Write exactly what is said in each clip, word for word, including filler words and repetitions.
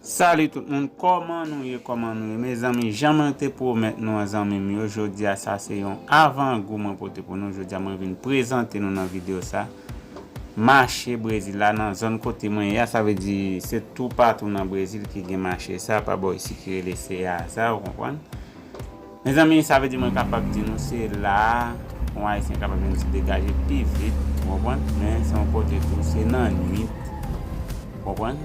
Salut tout moun, kòman nou ye, kòman nou ye? Mezanmi, jan mwen te pwomèt nou an zanmi m yo, jodi a sa se yon avangou mwen pote pou nou. Jodi a mwen vin prezante nou nan videyo sa. Mache Brezil la nan zòn kote mwen ye a, sa vle di se toupatou nan Brezil ki gen mache sa, pa bò isi ki rele Ceasa, ou konprann? Mezanmi, sa vle di mwen kapab di nou se la a yon Ayisyen kapab vin ti degaje pi vit, ou konprann? Men se yon kote tou, se nan nwit, ou konprann?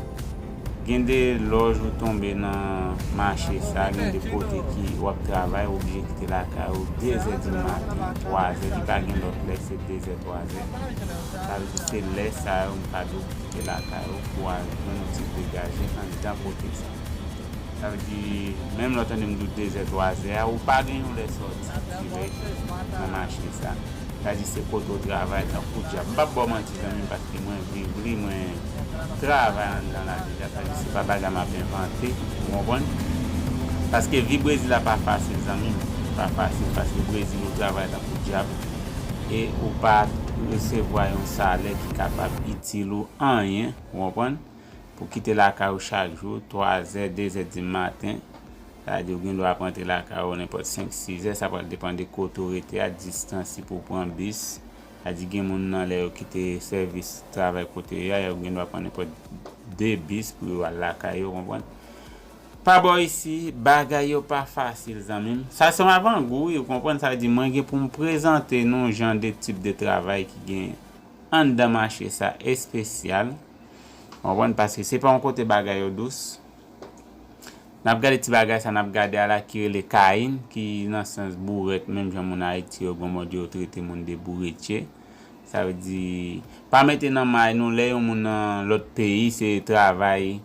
Gen de lòj ou tonbe nan mache sa, gen de kote ki w ap travay, ou oblije kite lakay ou de zè di maten, twa zè, li pa gen lòt lè, se de zè, twa zè. Sa vle di se lè sa yo m ka di w kite lakay ou pou al jwenn yon ti degaje anndan kote sa. Sa vle di, menm lè w tande m di w de zè, twa zè a, ou pa gen yon lè sòti dirèk nan mache sa. Sa di se kote w travay tankou dyab. M p ap ba w manti zanmi m paske mwen viv li, mwen travay anndan la deja. Sa di se pa bagay m ap envante, ou konprann? Paske vi Brezil la pa fasil zanmi m. Pa fasil paske Brezil ou travay tankou dyab e ou pa resevwa yon salè ki kapab itil ou anyen, ou konprann? Pou kite lakay ou chak jou, twa zè, de zè di maten, sa vle di ou gen dwa ap rantre lakay ou nenpòt senk, sis zè, sa pral depann de kote ou rete a, distans si pou w pran bis. Sa vle di gen moun nan lè yo kite sèvis travay kote yo a, yo gen dwa pran nenpòt de bis pou yo al lakay yo, konprann? Pa bò isi, bagay yo pa fasil zanmi m. Sa se yon avangou wi, ou konprann? Sa vle di mwen gen pou m prezante nou jan de tip de travay ki gen anndan mache sa espesyal. Ou konprann? Paske se pa yon kote bagay yo dous. N ap gade ti bagay sa n ap gade a la ki rele kayin, ki nan sans bourèt, menm jan moun Ayiti yo, granmòd yo trete moun de bouretye. Sa vle di, pa mete nan may nou lè yon moun nan lòt peyi, se travay,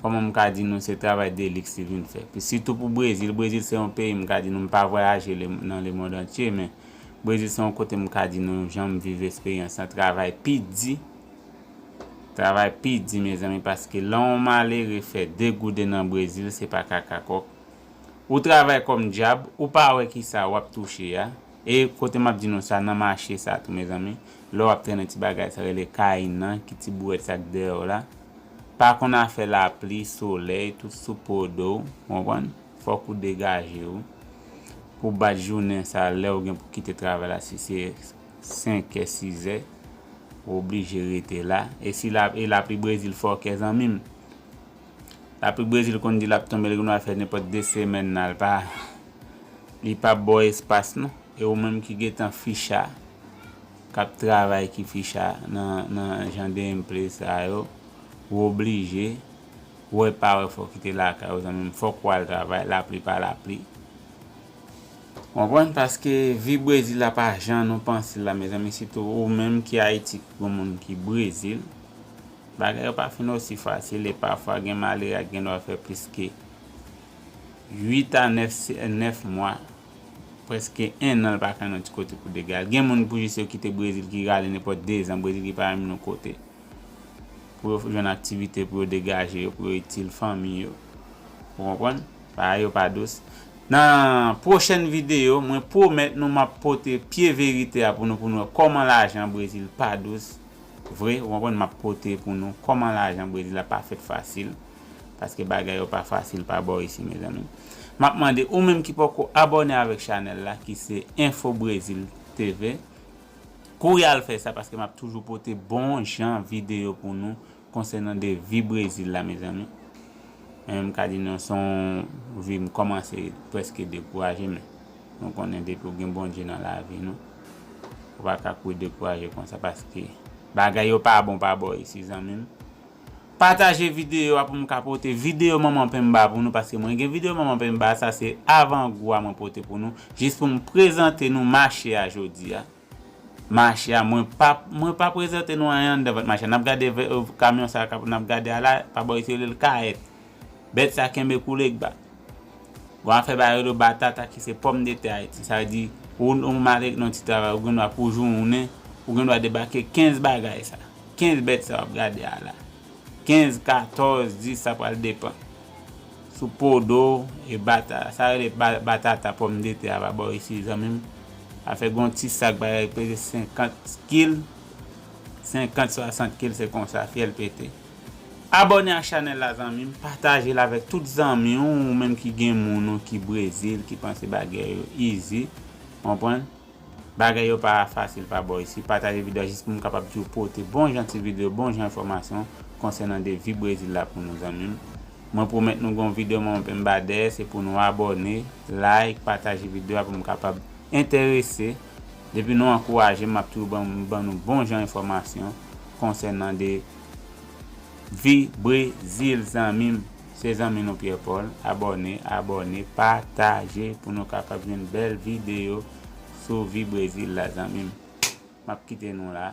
kòman m ka di nou, se travay deliks li vin fè. Sitou pou Brezil, Brezil se yon peyi, m ka di nou, m pa vwayaje le- nan lemonn antye, men Brezil se yon kote m ka di nou, jan m viv esperyans lan, travay pi di. Travay pi di, mezanmi, paske lè yon malere fè de gouden nan Brezil, se pa kaka kòk. Ou travay kòm dyab, ou pa wè kisa w ap touche a. E kote m ap di nou sa, nan mache sa tou, mezanmi, lè w ap trennen ti bagay sa rele kayin nan, ki ti bourèt sa k dèyè w la, pa konn afè lapli, solèy, tout sou po do w, ou konprann? Fòk ou degaje w. Pou bat jounen sa, lè w gen pou kite travay la, si se senkè, sizè, ou oblije rete la. E si la, e lapli Brezil fòkè, zanmi m. Lapli Brezil konn di l ap tonbe, li gen dwa fè nenpòt de semèn nan, l pa, li p ap ba w espas non. E ou menm ki gentan ficha, k ap travay ki ficha nan, nan jan de emplè sa yo, ou oblije, wè pa wè fòk kite lakay ou, zanmi m, fòk w al travay, lapli pa lapli. Konprann? Paske vi Brezil la pa jan nou panse l la, mezanmi, sitou ou menm ki Ayiti, ki gon moun ki Brezil, bagay yo pa fin osi fasil, e pafwa gen malere a gen dwa fè plis ke uit a nèf se-, nèf mwa, prèske en an, l pa ka nan ti kote pou degaje. Gen moun pou jis yo kite Brezil ki rale nenpòt de zan Brezil ki pa menm nan kote. Pou yo jwenn aktivite, pou yo degaje yo, pou yo itil fanmi yo. Ou konprann? Bagay yo pa dous. Nan pwochèn videyo, mwen pwomèt nou m ap pote pye verite a pou nou, pou nou wè kòman lajan Brezil pa dous. Vre, ou konprann, m ap pote pou nou kòman lajan Brezil la pa fèt fasil. Paske bagay yo pa fasil pa bò isi, mezanmi. M ap mande ou menm ki poko abòne avèk chanèl la, ki se Info Brezil T V, kouri al fè sa, paske m ap toujou pote bon jan videyo pou nou konsènan de vi Brezil la, mezanmi. Men m ka di nou, se yon vi m kòmanse prèske dekouraje, men nou konnen depi w gen Bondye nan lavi nou, ou pa ka kouri dekouraje konsa, paske bagay yo pa bon pa bò isi, zanmi m. Pataje videyo a pou m ka pote videyo Manman Penba pou nou, paske mwen gen videyo Manman Penba, sa se avangou a mwen pote pou nou, jis pou m prezante nou mache a jodi a. Mache a, mwen pa, mwen pa prezante nou anyen anndan vant mache a. N ap gade vè-, kamyon sa k ap, n ap gade a la, pa bò isi yo rele l kayèt. Bèt sa kenbe koulèg ba. Bon, afè ba yo rele batata ki se pòmdetè Ayiti. Sa vle di, ou, ou mare nan ti travay, ou gen dwa pou jounen, ou gen dwa debake kenz bagay sa. Kenz bèt sa w ap gade a la. Kenz, katòz, dis, sa pral depann. Sou po do, e bata-, sa rele ba-, batata pòmdetè a pa bò isi, zanmi m. Afè gon ti sak bagay peze senkant kil, senkant, swasant kil, se konsa, fyèl pete. Abòne ak chanèl la, zanmi m, pataje l avèk tout zanmi w, ou menm ki gen moun ou ki Brezil, ki panse bagay yo easy, konprann? Bagay yo pa fasil pa bò isi. Pataje videyo a jis pou m kapab toujou pote bon jan ti videyo, bon jan enfòmasyon konsènan de vi Brezil la pou nou, zanmi m. Mwen pwomèt nou gon videyo mwen menm ba dèyè, se pou nou abòne, like, pataje videyo a pou m kapab enterese. Depi nou ankouraje m, m ap toujou ban, ban nou bon jan enfòmasyon konsènan de vi Brezil, zanmi m. Se zanmi nou Pierre Paul. Abòne, abòne, pataje pou nou kapab jwenn bèl videyo sou vi Brezil la, zanmi m. M ap kite nou la.